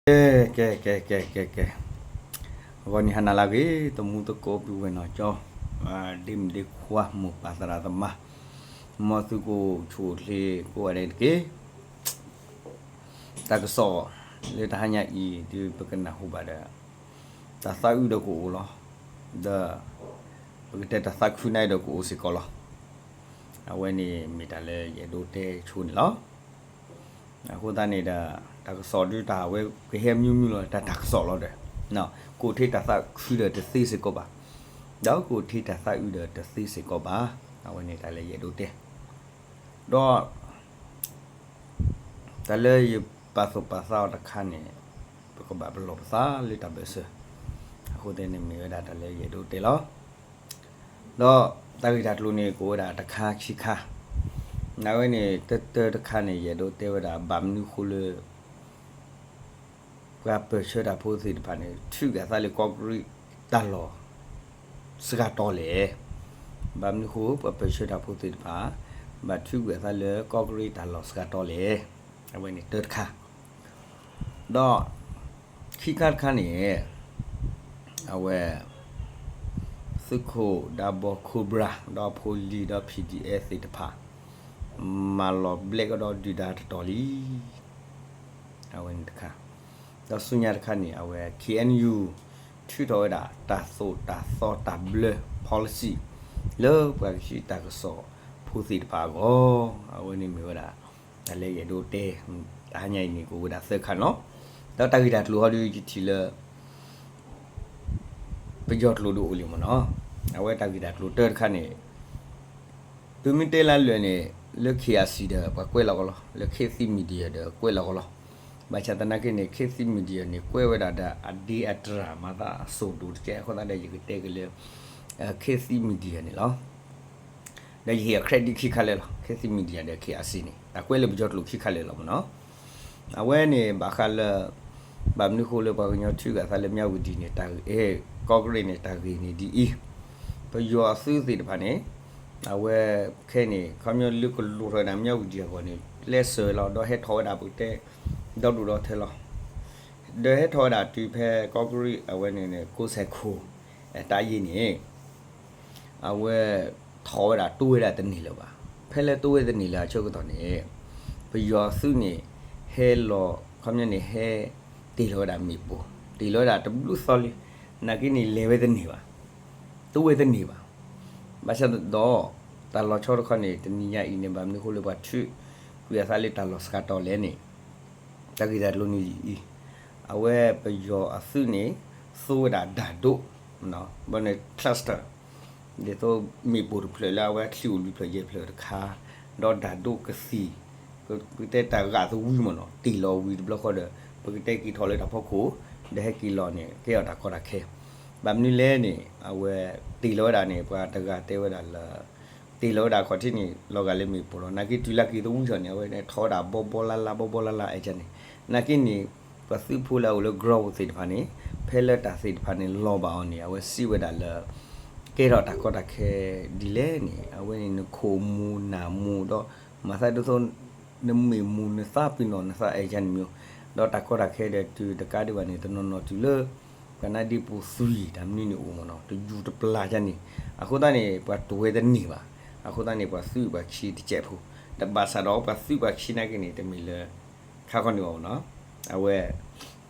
ကဲ ကဲ ကဲ ကဲ ကဲ ကဲ, ဂီၤနံၤဟါနၤလၢအဂ့ၤ သမူသကိးပုၢ်ဝဲၢ်နီၢ်ကၠီ, ဒ့မုၣ်ဒ့ခွါ မိၢ်ပၢ်သရၣ်သမါ, မ်သုကအိၣ်ဆူၣ်အိၣ်ချ့ကိးဂၤဒဲးတက့ၢ်. တၢ်ကစီၣ်လၢတဟါညါအံၤ ဒုးပကနၢ်ဟူဘၣ်ဒီး တၢ်သးအုးဒီးကအိၣ်လီၤ, ဒီး ပကတဲတၢ်သးခုနာ်အံၤဒီးကအိၣ်စ့ၢ်ကီးလီၤ. အဝဲန့ၣ်မ့ၢ်တၢ်လၢယအဲၣ်ဒိးတဲဆိန့ၣ်လီၤ. အဃိသတးန့ၣ်ဒီး တၢ်ကစီၣ်ဒုးတၢ်ဝဲကဟဲမံၤမံၤလီၤ တၢ်တၢ်ကစီၣ်လီၤဒီး ကအိၣ်ထဲတၢ်သးခုဒီးတသ့စ့ၢ်ကီးဘၣ်, ဒီးကအိၣ်ထဲတၢ်သးအုးဒီးတသ့စ့ၢ်ကီးဘၣ်. အဝဲန့ၣ်တၢ်လၢယအဲၣ်ဒိးတဲ ဒီး တၢ်လၢယပာ်သူၣ်ပာ်သးအီၤတခါန့ၣ် ပကဘၣ်ပလီၢ်ပသးလၢတၢ်ဘၢၣ်စၢၤ, အဃိသတးန့ၣ်မ့ၢ်ဝဲဒၣ်တၢ်လၢယအဲၣ်ဒိးတဲလီၤ. ဒီးတၢ်ဂ့ၢ်တၢ်ကျိၤန့ၣ် ကအိၣ်ဝဲဒၣ်တခါခံခါ, နာ်ဝဲန့ၣ် တၢတၢတခါန့ၣ် ယအဲၣ်ဒိးတဲဝဲဒၣ် ဘၣ်မနုၤဃိလၢ ပှၤပၢၢ်ဆၢတၢ်ဖိသ့ၣ်တဖၣ်န့ၣ် ထုးကွံာ်အသးလၢကီၢ်ကရံးတၢ်လီၢ် စှၤတီၤလဲၣ်. ဘၣ်မနုၤဃိ ပှၤပၢၢ်ဆၢတၢ်ဖိသ့ၣ်တဖၣ် ဘၣ်ထုးကွံာ်အသးလၢကီၢ်ကရံးတၢ်လီၢ်စှၤတီၤလဲၣ်. အဝဲန့ၣ်တၢတခါ, ဒီး ခံခါတခါန့ၣ် အဝဲ သုးခိၣ်ဒးဘီ Cobra ဒီးဖိလံၤဒီး P D F သ့ၣ်တဖၣ် မၤလီၤဘျဲးကဒီးဒုၣ်ဒါတတီၤလံ. အဝဲန့ၣ်တခါ, ဒီးဆူညါတခါန့ၣ် အဝဲ K N U ထုးထီၣ်ဝဲဒၣ် တၢ်သိၣ်တၢ်သီတၢ်ဘျၢ policy လၢပှၤကဆံတၢ်ကစီၣ်ဖိသ့ၣ်တဖၣ်အဂီၢ်, အဝဲန့ၣ်မ့ၢ်ဝဲဒၣ် တၢ်လၢယအဲၣ်ဒိးတဲ တဟါညါအံၤန့ၣ် ကအိၣ်ဝဲဒၣ်သၢခါနီၤ. ဒီးတၢ်ဂ့ၢ်တၢ်ကျိၤဟီဒုးယထံၣ်လၢ ပယီၤကျိာ်ဒုးအိၣ်လံမ့ၢ်နီၤ. အဝဲတၢ်ဂ့ၢ်တၢ်ကျိၤတၢတခါန့ၣ် သုမ့ၢ်တဲလၢအလၢာ်န့ၣ် လၢ K I C ဒီးပှၤကွဲးလီၤကီးလီၤ, လၢ ခေတ်သစ် Media ဒီးကွဲးလီၤကီးလီၤ. ဘၣ်ဆၣ်သနာ်က့န့ၣ် ခေတ်သစ် Media န့ၣ် ကွဲးဝဲဒၣ်ဒီးအဒ့အတြၢ်မၤသးအစိၣ်ဒိၣ်တကဲး, အဃိသတးဒီးယကတဲက့ၤလၢ ခေတ်သစ် Media န့ၣ်လီၤ. ဒီးယဟ့ၣ်အ credit ခံခါလၢာ်လီၤ, ခေတ်သစ် Media ဒီး K I C န့ၣ် တၢ်ကွဲးလၢပယီၤကျိာ်ခံခါလၢာ်လီၤမ့ၢ်နီၤ. အဝဲန့ၣ်ဘၣ်ဃးလၢ ဘၣ်မနုၤဃိလၢပှၤကညီထုးကွံာ်အသးလၢ မြဝတီ န့ၣ် တၢ်ဂ့ၢ်, ကီၢ်ကရံးန့ၣ် တၢ်ဂ့ၢ်န့ၣ်ဒ်အံၤ, ပယီၤအသုးသ့ၣ်တဖၣ်န့ၣ် အဝဲခဲအံၤန့ၣ် ခီပညီလၢကလူၤထီၣ်ဝဲဒၣ် မြဝတီ အဂီၢ်န့ၣ် ကျဲးစၢးလီၤ, ဒီးဟဲထီၣ်ဝဲဒၣ်ပကတဲ ဒီဒူၣ်ဒီထၢလီၤ. ဒီးဟဲထီၣ်ဝဲဒၣ်တုၤဖဲကီၢ်ကရံး အဝဲန့ၣ်န့ၣ် ကိးစဲးခိၣ် တၢ်ယံၤန့ၣ် အဝဲထီၣ်ဝဲဒၣ်တိဝဲဒၣ်တန့ၢ်လၢၤဘၣ်. ဖဲလၢတိဝဲတန့ၢ်လၢၤအဆၢကတီၢ်န့ၣ် ပယီၤအသုးန့ၣ် ဟဲလီၤ ခီပညီန့ၣ် ဟဲတ့ၢ်လီၤဝဲဒၣ်မ့ၣ်ပိၢ်, တ့ၢ်လီၤဝဲဒၣ်တဘျုးသီလံ, နာ်က့န့ၣ်လဲၤဝဲတန့ၢ်ဘၣ်, တိဝဲတန့ၢ်ဘၣ်. ဘၣ်ဆၣ်ဒီး တၢ်လီၤဆီတခီန့ၣ် တနံၤညါအံၤန့ၣ် ဘၣ်မနုၤဃိလၢပှၤထုးကွံာ်အသးလၢတၢ်လီၢ်စှၤတီၤလဲၣ်န့ၣ် တၢ်ဂ့ၢ်တၢ်ကျိၤန့ၣ်အံၤ, အဝဲပယီၤအသုးန့ၣ် သူဝဲဒၣ်ဒၣ်ဒိၣ်, ဘၣ်န့ၣ် cluster ဒ်သိးမ့ၣ်ပိၢ်တဖျၢၣ်လၢအဝဲချံအိၣ်လွံၢ်ဖျၢၣ်ယဲၢ်ဖျၢၣ်တခါ, ဒီးဒၣ်ဒိၣ်ကသံၣ်, ပကတဲတၢ်ဂာ်သဝံမ့ၢ်နီၤ, တ့ၢ်လီၤဝံၤတဘျီဃီဒီး ပကတဲက့ၤထီၣ်လၢတၢ်ဖီခိၣ်, ဒီးဟဲက့ၤလီၤန့ၣ် ကဲထီၣ်တၢ်ကီတၢ်ခဲ. ဘၣ်မနုၤလဲၣ်န့ၣ် အဝဲတ့ၢ်လီၤဝဲဒၣ်န့ၣ် ပှၤတဂၤတဲဝဲဒၣ်လၢ တ့ၢ်လီၤဝဲဒၣ်ခီၣ်ထံးန့ၣ် လီၤဂာ်လၢမ့ၣ်ပိၢ်လီၤ. နာ်က့တုၤလၢက့ၤသဝံထီၣ်န့ၣ် အဝဲန့ၣ်ထီၣ်ဝဲဒၣ်ဘီဘီလါလါ ဘီဘီလါလါအဲၣ်ကန့ၣ်. နာ်က့န့ၣ် ပှၤသုးဖိလၢအအိၣ်လၢ ground သ့ၣ်တဖၣ်န့ၣ် ဖဲလၢတၢ်သ့ၣ်တဖၣ်န့ၣ်လီၤဘၣ်အီၤန့ၣ် အဝဲစံးဝဲဒၣ်လၢ ကဲထီၣ်တၢ်ကီတၢ်ခဲဒ်လဲၣ်န့ၣ် အဝဲန့ၣ်နခိၣ်မူၤနၢ်မူၤဒီး မၤသးဒ်သိး နမ့ၢ်မူၤနသးပ့ၤနီၣ်နသးအဲၣ်ကန့ၣ်မ့ၢ်, ဒီးတၢ်ကီတၢ်ခဲဒီးတုၤတကးဒံးဘၣ်န့ၣ် တနီၤနီၤတုၤလၢ ပှၤနါဒ့ပူၤသွံၣ်တၢ်မနုၤန့ၣ်အိၣ်မ့ၢ်နီၤ တယူၤတပျၢ်ကန့ၣ်. အဃိသတးန့ၣ် ပှၤတိၢ်ဝဲတန့ၢ်ဘၣ်. အဃိသတးန့ၣ် ပှၤသုးပှၤခံတစဲးဖိ, တဘၣ်ဆၣ်ဒီးပှၤသုးပှၤခံနာ်က့န့ၣ် တမ့ၢ်လၢ ခါခီန့ၣ်ဘၣ်မ့ၢ်နီၤ. အဝဲ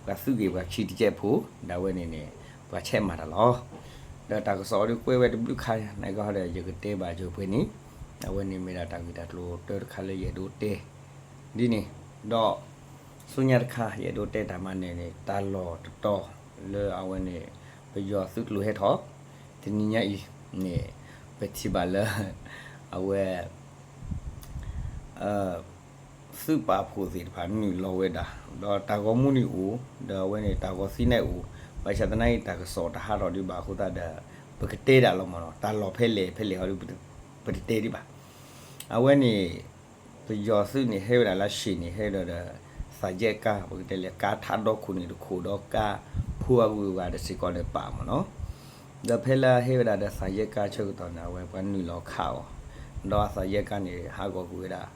ပှၤသုးက့ၤပှၤခံတစဲးဖိ ဒၣ်ဝဲန့ၣ်န့ၣ် ပှၤဆဲးမၤတၢ်လီၤ. ဒီးတၢ်ကစီၣ်အီၤဒုးကွဲးဝဲတဘျုးခါ နာ်က့ဟီဒီး ယကတဲဘၣ်ယိၤပှဲၤန့ၣ် အဝဲန့ၣ်မ့ၢ်ဒၣ်တၢ်ဂ့ၢ်တၢ်ကျိၤတၢတခါလၢယအဲၣ်ဒိးတဲ ဒ်န့ၣ်, ဒီး ဆူညါတခါ ယအဲၣ်ဒိးတဲတၢ်မၤနၢၤန့ၣ် တၢ်လီၢ်တတီၤလၢအဝဲန့ၣ် ပယီၤသုးကျိၤဟဲထီၣ် တနံၤညါအံၤန့ၣ် ပထံၣ်ဘၣ်လၢ အဝဲ သုးပာ်ဖှိၣ်သ့ၣ်တဖၣ်နုာ်လီၤဝဲဒၣ် ဒီးတၢ်ဂီၤမူန့ၣ်အိၣ် ဒီးအဝဲန့ၣ်တၢ်ဂီၤသံန့ၣ်အိၣ် ဘၣ်ဆၣ်သနာ်က့တၢ်ကစီၣ်တဟးထီၣ်ဒံးဘၣ်အဃိသတးဒီး ပကတဲဒၣ်လီၤမ့ၢ်နီၤ တၢ်လီၢ်ဖဲလဲၣ်ဖဲလဲၣ်ဟီဒုး ပတတဲဒံးဘၣ်. အဝဲန့ၣ် ပယီၤသုးန့ၣ် ဟဲဝဲဒၣ်လၢရှ့ၣ်န့ၣ် ဟဲဒီးဒီး သၣ်ယဲၢ်ကါ ပကတဲလၢကါထးဒီခိၣ်န့ၣ်တခိၣ် ဒီးကါဖိအဂုၤအဂၤတစ့ၢ်ကီးဒီးပာ်မ့ၢ်နီၤ. ဒီးဖဲလၢဟဲဝဲဒၣ်ဒီးသၣ်ယဲၢ်ကါဆၢကတီၢ်န့ၣ် အဝဲပှၤနုာ်လီၤခးအီၤ ဒီးအသၣ်ယဲၢ်ကါန့ၣ် ဟးဂီၤကွံာ်ဝဲဒၣ်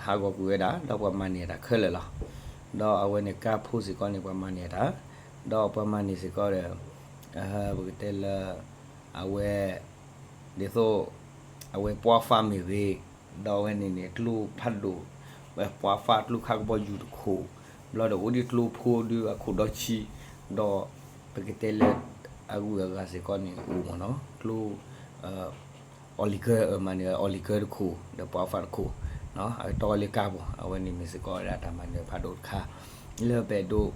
ဟးဂီၤကွံာ်ဝဲဒၣ် ဒီးပှၤမၤန့ၢ်တၢ်ခဲလၢာ်လီၤ. ဒီးအဝဲန့ၣ်ကါဖိစ့ၢ်ကီးန့ၣ် ပှၤမၤန့ၢ်တၢ်, ဒီးပှၤမၤန့ၢ်စ့ၢ်ကီးဒီး ပကတဲလၢ အဝဲ ဒ်သိး အဝဲပှၢ်ဖးမ့ၢ်ဂ့ၤ, ဒီးအဝဲန့ၣ်န့ၣ် ကျိဖးဒိၣ် ပှၢ်ဖးကျိခါကဘီယူၤတခိၣ်, ဘျီဒီးအိၣ်ဒံးကျိဖိဒုးအခိၣ်ဒီဆံ, ဒီး ပကတဲလၢ အဂုၤအဂၤစ့ၢ်ကီးန့ၣ် အိၣ်မ့ၢ်နီၤ ကျိ အီလံၤကၢ မၤန့ၢ်အီလံၤကၢတခိၣ် ဒီးပှၢ်ဖးတခိၣ်, အကတီၢ်လၢကါပူၤ အဝဲန့ၣ်မ့ၢ်စ့ၢ်ကီးဝဲဒၣ်တၢ်မၤနၢၤဖးဒိၣ်တခါ လၢပအဲၣ်ဒိး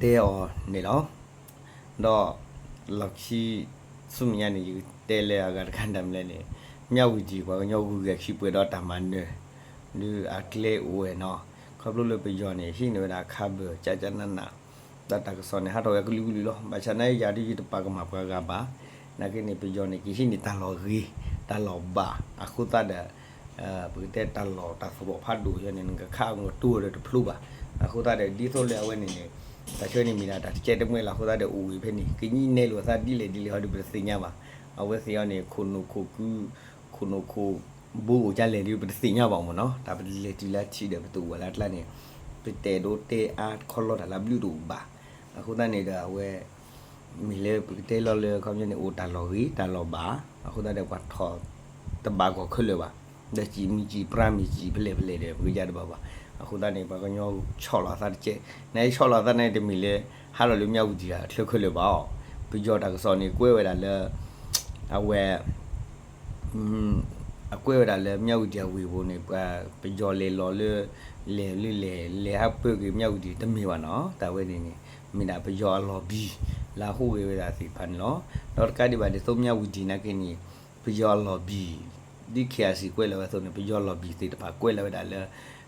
တဲအီၤန့ၣ်လီၤ. ဒီး လီၢ်ခံ ဆူမဲာ်ညါန့ၣ် ယကတဲလၢအဂၤတခါဒၣ်မလဲၣ်န့ၣ် မၠၣ်ဝံၤဒံး ပှၤကညီဂုၤဂၤခံပှဲၤဒီးတၢ်မၤနၢၤ ဒုးအကျဲအိၣ်ဝဲနီၤ, ခီဖျိလၢပယီၤန့ၣ် ဟံးန့ၢ်ဝဲဒၣ်ခါဘၢၣ် ကၠၢ်ကၠၢ်နးနး ဒီးတၢ်ကစီၣ်န့ၣ် ဟးထီၣ်ဝဲကလုာ်ကလုာ်လီၤ. ဘၣ်ဆၣ်နာ်က့ယၤဒုး ယတပာ်ကမၣ်ပှၤဂၤဘၣ်, နာ်က့န့ၣ် ပယီၤန့ၣ် ကဟံးန့ၢ်တၢ်လီၢ်ဂ့ၤ တၢ်လီၢ်ဘၣ် အဃိသတးဒီး ပကတဲတၢ်လီၢ်တၢ်သရိာ်ဖးဒိၣ်ယဲန့ၣ် နကခးအီၤမ့ၢ်တိၢ်ဒီးတဖျိဘၣ်. အဃိသတးဒီး ဒ်သိးလၢအဝဲန့ၣ်န့ၣ် တၢ်ဆၢန့ၣ်မ့ၢ်ဒၣ်တၢ်တကဲတမှဲလၢအဃိသတးဒီးအိၣ်ဝဲဖဲန့ၣ် ကညံးနဲလိာ်အသးဒ်လဲၣ်ဒ်လဲၣ်ဟီဒုး ပတသ့ၣ်ညါဘၣ်. အဝဲသ့ၣ်အီၤန့ၣ် ခိၣ်နူာ်ခိၣ်ကု ခိၣ်နူာ်ခိၣ်ဘိအိၣ်ဒ်လဲၣ်ဒုး ပတသ့ၣ်ညါဘၣ်မ့ၢ်နီၤ. တၢ်ပလဲၤတုၤလၢထံးဒီး ပတအိၣ်ဝဲလၢအကျါန့ၣ် ပတအဲၣ်ဒိးတဲအါခီလီတၢ်လၢအဘျုးတအိၣ်ဘၣ်. အဃိသတးန့ၣ်ဒီးအဝဲ မ့ၢ်လၢပကတဲလီၤလၢ ခီပညီန့ၣ် အိၣ်တၢ်လီၢ်ဂ့ၤ တၢ်လီၢ်ဘၣ် အဃိသတးဒီးပှၤထီၣ်တဘၣ်ဂီၢ်ခဲလၢာ်ဘၣ်. ဒီးစံၣ်မံစံၣ်ပြါမံစံၣ်ဖဲလဲၣ်ဖဲလဲၣ်ဒီး ပကယါတဘၣ်ဘၣ်. အဃိသတးန့ၣ် ပှၤကညီဆီၣ်လီၤအသးတကဲး နဆီၣ်လီၤအသးန့ၣ်တမ့ၢ်လၢ ဟးထီၣ်လၢမၠၣ်ဝံၤဒံးအချၢခဲလၢာ်ဘၣ်. ပယီၤတၢ်ကစီၣ်န့ၣ် ကွဲးဝဲဒၣ်လၢ အဝဲ အကွဲးဝဲဒၣ်လၢမၠၣ်ဝံၤဒံးအဝ့ၢ်ပူၤန့ၣ် ပှၤပယီၤလဲၤလီၤလၢ လဲၤလၢလဲၤ လဲၤဟးပၢက့ၤမၠၣ်ဝံၤဒံးတမ့ၢ်ဘၣ်နီၤ. တၢ်ဝဲန့ၣ်န့ၣ် မ့ၢ်ဒၣ်ပယီၤအလီၢ်ဘံၣ် လၢအဟူးဂဲၤဝဲဒၣ်သ့ၣ်တဖၣ်န့ၣ်လီၤ. ဒီးတကးဒံးဘၣ်ဒ်သိးမၠၣ်ဝံၤဒံးနာ်က့န့ၣ် ပယီၤအလီၢ်ဘံၣ် ဒ် KIC ကွဲးလီၤဝဲအသိးန့ၣ် ပယီၤလီၢ်ဘံၣ်သ့ၣ်တဖၣ်ကွဲးလီၤဝဲဒၣ်လၢ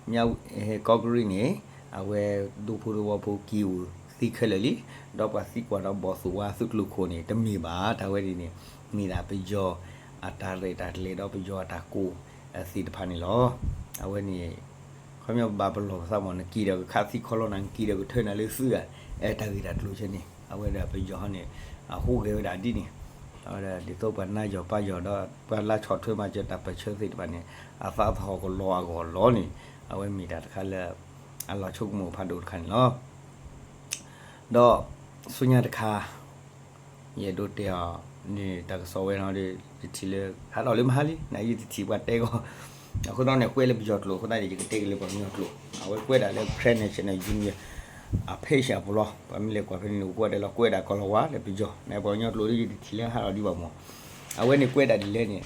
မၠၣ်ဝံၤ ကီၢ်ကရံၣ်န့ၣ် အဝဲဒူဖိသဝီဖိက့ၤအိၣ်သံခဲလၢာ်လံ, ဒီးပှၤသံကွၢ်ဒီးဘီၣ်သိၣ်ဝါသုးကျိၤခိၣ်န့ၣ် တမ့ၢ်ဘၣ်. တၢ်ဝဲန့ၣ်န့ၣ် မ့ၢ်ဒၣ်ပယီၤအတၢ်ရဲၣ်တၢ်ကျဲၤဒီးပယီၤအတၢ်ကိၢ်သ့ၣ်တဖၣ်န့ၣ်လီၤ. အဝဲန့ၣ် ခီပညီပဘၣ်ပလီၢ်ပသးမ့ၢ် နက့ၤဒီးကခးသံခီလီနၤ နက့ၤဒီးကထၢနၤလၢသုဂၤ အဲၣ်တၢ်ဂ့ၢ်တၢ်ကျိၤဆၢန့ၣ် အဝဲဒၣ်ပယီၤဟီန့ၣ် အဟူးဂဲၤဝဲဒၣ်ဒ်န့ၣ် အဝဲဒၣ်ဒ်သိးပှၤနါယီၢ်ပၢ်ယီၢ်ဒီး ပှၤလၢဆီၣ်ထွဲမၤစၢၤတၢ်ပၢၢ်ဆၢသ့ၣ်တဖၣ်န့ၣ် အသးသဟီၣ်ကလီအဂီၢ်လီၤန့ၣ် အဝဲမ့ၢ်တၢ်တခါလၢ အလီၤဆိကမိၣ်ဖးဒိၣ်တခါန့ၣ်လီၤ. ဒီးဆူညါတခါ ယအဲၣ်ဒိးတဲအီၤန့ၣ် တၢ်ကစီၣ်ဝဲနီၤဒီး ယထံၣ်လၢ ဟးထီၣ်လၢမဟါလံ နာ်ယတထံၣ်ပှၤတဲဂီၢ် အဃိသတးန့ၣ် ကွဲးလၢပယီၤကျိာ်အဃိသတးန့ၣ် ယကတဲက့ၤလၢပှၤကညီကျိာ် အဝဲကွဲးဒၣ်လၢ Karen National Union အ page အပူၤလီၤ. ပှၤမ့ၢ်လဲၤကွၢ်ဖဲန့ၣ်န့ၣ် အိၣ်ကွဲးဒၣ်လီၤ ကွဲးဒၣ်ကီၤလၤဝါလၢပယီၤ နာ်ပှၤကညီကျိာ်ဒီး ယတထံၣ်လၢဟးထီၣ်ဒံးဘၣ်မး အဝဲန့ၣ်ကွဲးဒၣ်ဒ်လဲၣ်န့ၣ်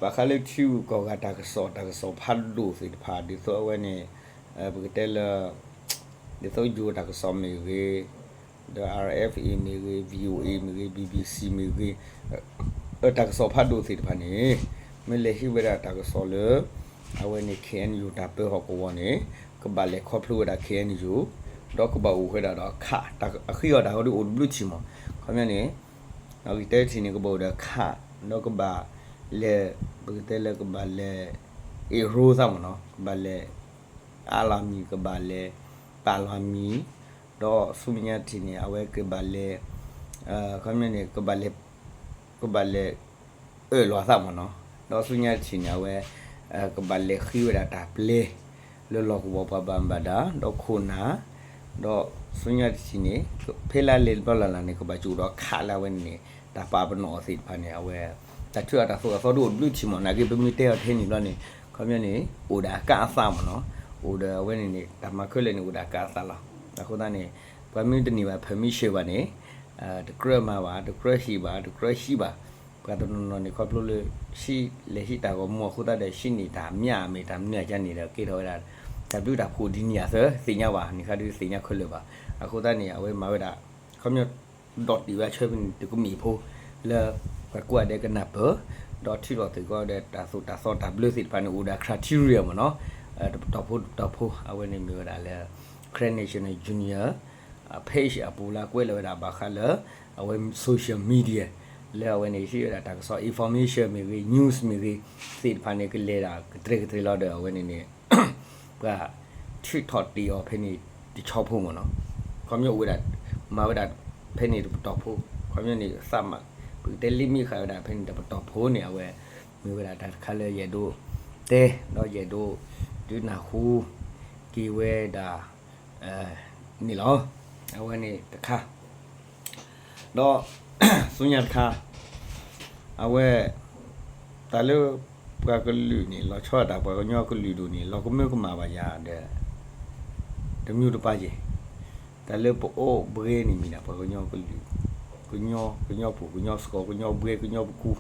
ဘၣ်ဃးလၢထံဂုၤကီၢ်ဂၤတၢ်ကစီၣ် တၢ်ကစီၣ်ဖးဒိၣ်သ့ၣ်တဖၣ် ဒ်သိးအဝဲန့ၣ် ပကတဲလၢ ဒ်သိးယိၤတၢ်ကစီၣ်မ့ၢ်ဂ့ၤ ဒီး RFA မ့ၢ်ဂ့ၤ VOA မ့ၢ်ဂ့ၤ BBC မ့ၢ်ဂ့ၤ တၢ်ကစီၣ်ဖးဒိၣ်သ့ၣ်တဖၣ်န့ၣ် မ့ၢ်လဲၤဟံးဝဲဒၣ်တၢ်ကစီၣ်လၢ အဝဲန့ၣ် KNU တၢ်ပၢဟီၣ်ကဝီၤန့ၣ် ကဘၣ်လဲၤခီဖျိဝဲဒၣ် KNU ဒီးကဘၣ်အိၣ်ဝဲဒၣ်ဒီးအခး အဃံအီၣ်တၢ်ဟီဒုးအိၣ်တဘျုးထံၣ်မး ခီပညီန့ၣ် အဂ့ၢ်တဲထံၣ်န့ၣ် ကဘၣ်အိၣ်ဒီးအခး ဒီးကဘၣ်လဲၤ ပကတဲလၢကဘၣ်လဲၤ အ့ၣ်ရိသးမးနီၤ ကဘၣ်လဲၤ အါလီၤမံၤ ကဘၣ်လဲၤ ပာ်လီၤမံၤ ဒီးဆူမဲာ်ညါထံၣ်န့ၣ် အဝဲကဘၣ်လဲၤ ခီပညီန့ၣ် ကဘၣ်လဲၤ ကဘၣ်လဲၤ အၢၣ်လီၤသးမးနီၤ ဒီးဆူညါတထံၣ်န့ၣ် အဝဲ ကဘၣ်လဲၤဃ့ဝဲဒၣ်တၢ်ပျဲ လၢလီၢ်ကဝီၤပှၤဘၣ်မူဘၣ်ဒါ ဒီးခိၣ်နၢ် ဒီးဆူညါတထံၣ်န့ၣ် ဖဲလၢလဲၤဘျီလၢ်လၢ်န့ၣ် ကဘၣ်စူးဒီးခးလၢအဝဲန့ၣ်န့ၣ် တၢ်ပာ်ပနီၣ်အီၤသ့ၣ်တဖၣ်န့ၣ် အဝဲ တၢ်ထုးအတၢ်သိၣ်အသီဒုးအိၣ်တဘျုးထံၣ်မး နာ်က့ပမ့ၢ်တဲအီၤထဲန့ၣ်ဘျီန့ၣ် ခီပညီန့ၣ် အိၣ်ဒီးအကၣ်အသးမးနီၤ အိၣ်ဒီးအဝဲန့ၣ်န့ၣ် တၢ်မၤခဲလၢာ်န့ၣ် အိၣ်ဒီးအကၣ်အသးလီၤ. အဃိသတးန့ၣ် ပှၤမ့ၢ်တန့ၢ်ဘၣ် permission ဘၣ်န့ၣ် တကြၢးမၤဘၣ် တကြၢးဟံးဘၣ် တကြၢးဟံးဘၣ် ပှၤတနီၤနီၤန့ၣ် ခီဖျိလၢ ဟံးလဲၤဟံးတၢ်ဂီၤမူအဃိသတးဒီး ဟံးန့ၢ်တၢ်မၠၣ်မ့ၢ်တၢ်မနုၤအကါန့ၣ်ဒီး ကဲထီၣ်ဝဲဒၣ် တၢ်ဘျုးတၢ်ဖှိၣ်ဒ်န့ၣ်အသိး သ့ၣ်ညါဘၣ် န့ၣ်ခါဒုးသ့ၣ်ညါခဲလၢာ်ဘၣ်. အဃိသတးန့ၣ် အဝဲမၤဝဲဒၣ် ခီပညီ ဒီးတ့ၢ်ဝဲအဆၢဖဲန့ၣ် တကမံၣ်ဖိ လၢ ပှၤကိးဂၤဒဲးကနၢ်ပၢၢ် ဒီးထုးထီၣ်သ့ၣ်ကီးဒီး တၢ်သိၣ်တၢ်သီတၢ်ဘျၢသ့ၣ်တဖၣ်န့ၣ် အိၣ်ဒီး criteria မးနီၤ တပတီၢ်ဖိတပတီၢ်ဖိ အဝဲန့ၣ်မ့ၢ်ဝဲဒၣ်လၢ Karen National Union page အပူၤလၢကွဲးလီၤဝဲဒၣ်ဘၣ်ဃးလၢ အဝဲ social media လၢအဝဲန့ၣ်ဟံးဝဲဒၣ်တၢ်ကစီၣ် information မ့ၢ်ဂ့ၤ news မ့ၢ်ဂ့ၤ သ့ၣ်တဖၣ်န့ၣ် ကလဲၤဒၣ်ကတြဲၤကတြဲၤလီၤဒီး အဝဲန့ၣ်န့ၣ် ပှၤထုးထီၣ်တ့ၢ်အီၤဖဲန့ၣ်တဆီဖိမးနီၤ ခီပညီအိၣ်ဝဲဒၣ် မၤဝဲဒၣ်ဖဲန့ၣ်တပတီၢ်ဖိ ခီပညီန့ၣ် သးမး ပကတဲ limit ဃာ်ဝဲဒၣ်ဖဲန့ၣ်တပတီၢ်ဖိန့ၣ် အဝဲ မ့ၢ်ဝဲဒၣ်တၢ်တခါလၢယအဲၣ်ဒိးတဲ ဒီးယအဲၣ်ဒိး ဒုးနၢ်ဟူက အဝဲဒၣ် န့ၣ်လီၤ. အဝဲန့ၣ်တခါ ဒီး ဆူညါတခါ အဝဲ တၢ်လၢ ပှၤကလုာ်န့ၣ် လီၤဆီဒၣ်တၢ်ပှၤကညီကလုာ်ဒိၣ်န့ၣ် လီၤကမၢကမၣ်ဘၣ်ယၤဒီး တမံၤတပၤယဲၢ်, တၢ်လၢပအိၣ်ဘှဲန့ၣ်မ့ၢ်ဒၣ် ပှၤကညီကလုာ်, ကညီ, ကညီပူၤ, ကညီစကီး, ကညီဘှဲ, ကညီပကူ,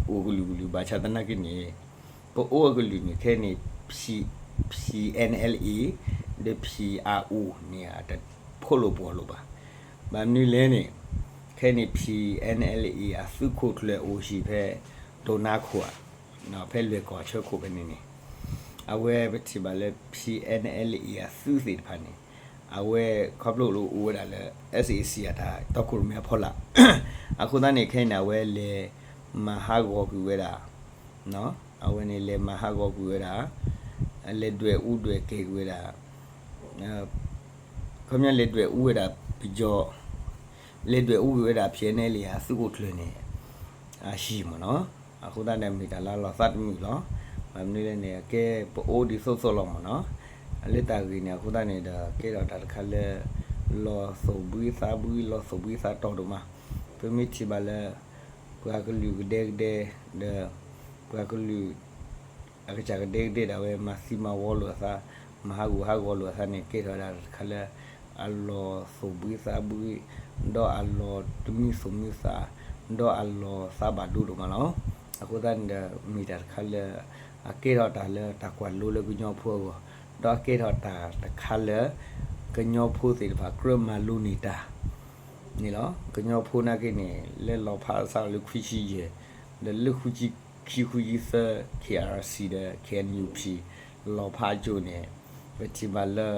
အိၣ်ကလုာ်ကလုာ် ဘၣ်ဆၣ်သနာ်က့န့ၣ် ပအိၣ်အကလုာ်န့ၣ် ခဲအံၤန့ၣ် P, P N L A ဒီး P R O န့ၣ် အတဖိးလိာ်ပှီၢ်လိာ်ဘၣ်. ဘၣ်မနုၤလဲၣ်န့ၣ် ခဲအံၤန့ၣ် P N L A အသုးခိၣ်ကျၢၢ်အိၣ်ဟံၣ်ဖဲ ဒိၣ်နါခိၣ်ဧါ, ဖဲလွဲၢ်ကီၢ်အဆၢခိၣ်ဖဲန့ၣ်န့ၣ် အဝဲပထံၣ်ဘၣ်လၢ P N L A အသုးသ့ၣ်တဖၣ်န့ၣ် အဝဲခီဖျိလၢအိၣ်ဝဲဒၣ်လၢ S A C အတၢ်တီခိၣ်ရိၣ်မဲအဖီလာ် အဃိသတးန့ၣ် ခဲအံၤန့ၣ် အဝဲလဲၤမၤဟးဂီၤကွံာ်ဝဲဒၣ် အဝဲန့ၣ်လဲၤမၤဟးဂီၤကွံာ်ဝဲဒၣ်, လဲၤဒွဲၣ်အူဒွဲၣ်ကဲၤကွံာ်ဝဲဒၣ်, ခီပညီလဲၤဒွဲၣ်အူဝဲဒၣ်ပယီၤ, လဲၤဒွဲၣ်အူကွံာ်ဝဲဒၣ် P N L A အသုးခိၣ်ကျၢၢ်န့ၣ် အဟံၣ်မ့ၢ်နီၤ. အဃိသတးန့ၣ် မ့ၢ်တၢ်လၢအလီၤသးတမုာ်လီၤ. ဘၣ်မနုၤလဲၣ်န့ၣ် အကဲပအိၣ်ဒ်သိးသိးလီၤမ့ၢ်နီၤ. လၢတၢ်ဂ့ၢ်န့ၣ် အဃိသတးန့ၣ်ဒီး ကဲထီၣ်တၢ်တခါလၢ လီၤသိၣ်ဘှံးသးဘှံး လီၤသိၣ်ဘှံးသးတီၤဒိၣ်မး. ပမ့ၢ်ထံၣ်ဘၣ်လၢ ပှၤကလုာ်ကဒဲကဒဲ ဒီး ပှၤကလုာ် အကစၢ်ကဒဲကဒဲဒၣ်ဝဲ မၤသံမၤဝီလိာ်အသး, မၤဟးဂူာ်ဟးဂီၤလိာ်အသးန့ၣ် ကဲထီၣ်ဝဲဒၣ်တၢ်တခါလၢ အလီၤသိၣ်ဘှံးသးဘှံး, ဒီးအလီၤတမံသူၣ်မံသး, ဒီးအလီၤသးဘၣ်ဒိဒိၣ်မးလီၤ. အဃိသတးန့ၣ်ဒီး မ့ၢ်တၢ်တခါလၢ အကဲထီၣ်တၢ်လၢတၢ်ကွၢ်လိလၢကညီဖိအဂီၢ်, ဒီးအကဲထီၣ်တၢ်တခါလၢ ကညီဖိသ့ၣ်တဖၣ်ကြၢးမၤလိန့ၢ်တၢ် န့ၣ်လီၤ. ကညီဖိနာ်က့န့ၣ် လၢလီၤဖးစးလၢခွံဆံယဲၢ်, ဒီးလၢဃုဆံခံ ဃုဆံသၢ K R C ဒီး K N U P လီၤဖးအကၠိန့ၣ် ပထံၣ်ဘၣ်လၢ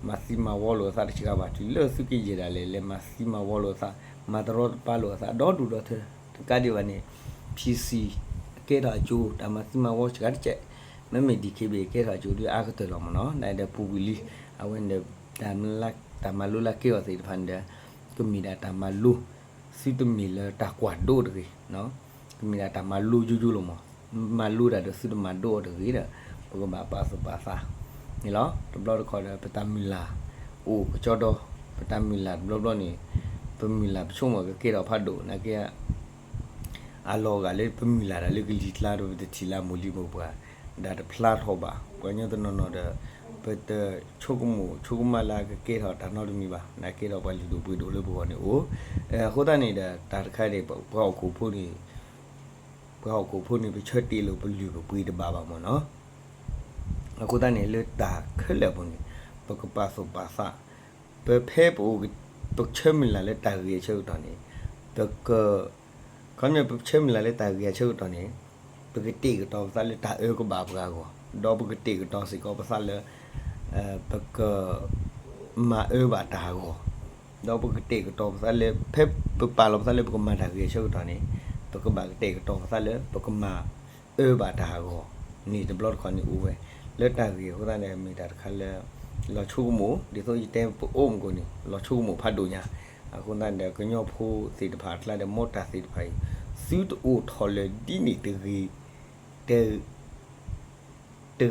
မၤသံမၤဝီလိာ်အသးတစှၤဘၣ် တုၤလၢသုးက့ယဲၢ်ဒၣ်လဲာ် လဲၤမၤသံမၤဝီလိာ်အသး မၤတရီတပါလိာ်အသး ဒီဒူၣ်ဒီထၢ တကးဒံးဘၣ်န့ၣ် P C အကဲထီၣ်အကၠိ တၢ်မၤသံမၤဝီစှၤတကဲး မ့မ့ၢ် D K B A ကဲထီၣ်အကၠိဒုးအါကတၢၢ်လီၤမ့ၢ်နီၤ. နဒီးပူၤကွံာ်လံ အဝဲန့ၣ်ဒီး တၢ်မၤလိလၢကဲထီၣ်သ့ၣ်တဖၣ်န့ၣ်ဒီး ကမ့ၢ်ဒၣ်တၢ်မၤလိ သုတမ့ၢ်လၢတၢ်ကွၢ်ဒိတဂ့ၤ, ကမ့ၢ်ဒၣ်တၢ်မၤလိယိယိလီၤမ့ၢ်, မၤလိတၢ်ဒီးသုတမၤဒိအီၤတဂ့ၤဒီး ပကဘၣ်ပာ်သူၣ်ပာ်သး န့ၣ်လီၤ. တဘျီတခီၣ်ဒီး ပတၢ်မုၢ်လၢ်အိၣ်ကစီဒီ, ပတၢ်မုၢ်လၢ်တဘျီဘျီန့ၣ် ပမုၢ်လၢ်ပဆိကမိၣ်ကကဲထီၣ်ဖးဒိၣ် နာ်က့ အလီၤဂာ်လၢပမုၢ်လၢ်တၢ်လၢကလံၤကျါဒီး ပတထံၣ်လၢမိၢ်လံမိၢ်ပှၢ် ဒၣ်တဖျါထီၣ်ဘၣ်. ပှၤကညီတနီၤနီၤဒီး ပတဆိကမိၣ်ဆိကမးလၢကကဲထီၣ်တၢ်နီတမံၤဘၣ်. နာ်က့ဒီးပှၤလုၢ်ဒိၣ်ပှ့ၤဒိၣ်လၢပဂီၢ်န့ၣ်အိၣ်. အဃိသတးန့ၣ်ဒီး တၢ်တခါန့ၣ် ပှၤဟီၣ်ခိၣ်ဖိန့ၣ် ပှၤဟီၣ်ခိၣ်ဖိန့ၣ် ပဆၢတ့ၢ်လိာ်ပလုၢ်ပပှ့ၤတဘၣ်ဘၣ်မ့ၢ်နီၤ. အဃိသတးန့ၣ် လၢတၢ်ခဲလၢာ်အပူၤန့ၣ် ပကပာ်သူၣ်ပာ်သး ပဖဲပအိၣ် ပဆၢမုၢ်လၢ်လၢတၢ်ဂ့ၤအဆၢကတီၢ်န့ၣ် ပက ခီပညီပဆၢမုၢ်လၢ်လၢတၢ်ဂ့ၤအဆၢကတီၢ်န့ၣ် ပကတဲာ်ကတီၤပသးလၢတၢ်အၢကဘၣ်ပှၤအဂီၢ်, ဒီးပကတဲာ်ကတီၤစ့ၢ်ကီးပသးလၢ ပက မၤအၢဘၣ်တၢ်အဂီၢ်, ဒီးပကတဲာ်ကတီၤပသးလၢ ဖဲပပာ်လီၤပသးလၢပကမၤတၢ်ဂ့ၤအဆၢကတီၢ်န့ၣ် ပကဘၣ်ကတဲာ်ကတီၤပသးလၢပကမၤ အၢဘၣ်တၢ်အဂီၢ်န့ၣ် တဘျီတခီၣ်န့ၣ်အိၣ်ဝဲ လၢတၢ်ဂ့ၢ်အဃိသတးန့ၣ် မ့ၢ်တၢ်တခါလၢ လီၤဆိကမိၣ် ဒ်သိးယတဲပအိၣ်မူခိၣ်န့ၣ် လီၤဆိကမိၣ်ဖးဒိၣ်ညါ. အဃိသတးဒီး ကညီဖိသ့ၣ်တဖၣ်အကျါဒီး မ့ၢ်တၢ်သ့ၣ်တဖၣ်အံၤ သုတအိၣ်ထီၣ်လၢဒ်န့ၣ်တဂ့ၤ တဂ့ၤ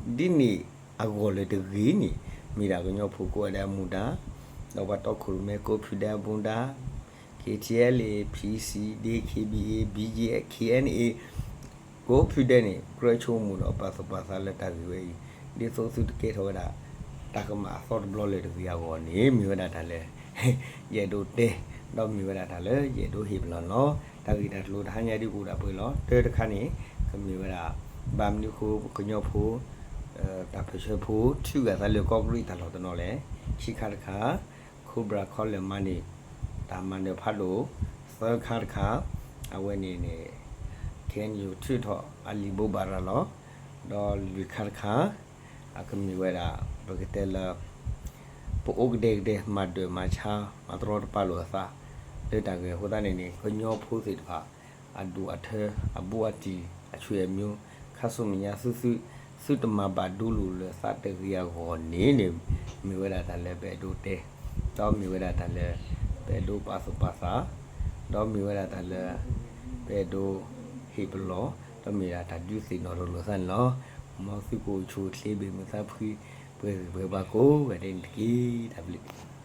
ဒ်န့ၣ်အဂီၢ်လၢတဂ့ၤန့ၣ် မ့ၢ်ဒၣ်ကညီဖိကိးဂၤဒဲးအမူဒါ, ဒီးပှၤတီခိၣ်ရိၣ်မဲကိးဖုဒဲအမူဒါ, K T L A, P C, D K B A, B G F, K N A ကိးဖုဒဲန့ၣ် ကြၢးဆိကမိၣ်ဒီးပာ်သူၣ်ပာ်သးလၢတၢ်ဂ့ၢ်ဝဲအံၤ ဒ်သိးသုတကဲထီၣ်ဝဲဒၣ် တၢ်ကမၣ်အသီတဘျီလၢၤတဂ့ၤအဂီၢ်န့ၣ် မ့ၢ်ဝဲဒၣ်တၢ်လၢ ယအဲၣ်ဒိးတဲ ဒီးမ့ၢ်ဝဲဒၣ်တၢ်လၢယအဲၣ်ဒိးဟ့ၣ်ပလီၢ်န့ၣ်လီၤ. တၢ်ဂ့ၢ်တၢ်ကျိၤတဟါညါဒ်ကအိၣ်ဒၣ်ပှဲၤလီၤ. တၢ်တခါန့ၣ် ကမ့ၢ်ဝဲဒၣ် ဘၣ်မနုၤဃိကညီဖိ တၢ်ပၢၢ်ဆၢဖိ ထုးဂၤသးလၢကီၢ်ကရံးတၢ်လီၢ်တနီၤလဲၣ်. ခံခါတခါ Cobra ခီလၢာ်မၤန့ၢ် တၢ်မၤနၢၤဖးဒိၣ်, သၢခါတခါ အဝဲန့ၣ်န့ၣ် K N U ထုးထီၣ်အလံာ်ဘိးဘၣ်ရၤလီၤ, ဒီးလွံၢ်ခါတခါ အကမ့ၢ်ဝဲဒၣ် ပကတဲလၢ ပအိၣ်ကဒဲကဒဲ မၤဒၢၣ်မၤဆါ မၤတရီတပါလိာ်အသး လၢတၢ်ဂ့ၢ်အဃိသတးန့ၣ်န့ၣ် ကညီဖိသ့ၣ်တဖၣ် အဒူၣ်အထၢ အဘူးအတံၢ် အဆွေအမျိုး ခါဆူမဲာ်ညါသုသု သုတမၤဘၣ်ဒိလိာ်လၢသးတဂ့ၤအဂီၢ်န့ၣ်န့ၣ် မ့ၢ်ဝဲဒၣ်တၢ်လၢပအဲၣ်ဒိးတဲ ဒီးမ့ၢ်ဝဲဒၣ်တၢ်လၢ ပအဲၣ်ဒိးပာ်သူၣ်ပာ်သး ဒီးမ့ၢ်ဝဲဒၣ်တၢ်လၢ ပအဲၣ်ဒိးဟ့ၣ်ပလီၢ် ဒီးမ့ၢ်ဒၣ်တၢ်ဒုးသ့ၣ်နီၣ်ထီၣ်လိာ်သးန့ၣ်လီၤ. မ်သုကအိၣ်ဆူၣ်အိၣ်ချ့ ဘၣ်မုာ်သးဖှံ ပှဲၤဂ့ၤပှဲၤဘၣ်ကိးဂၤဒဲးန့ၣ်တက့ၢ်. တၢ်ဘျုး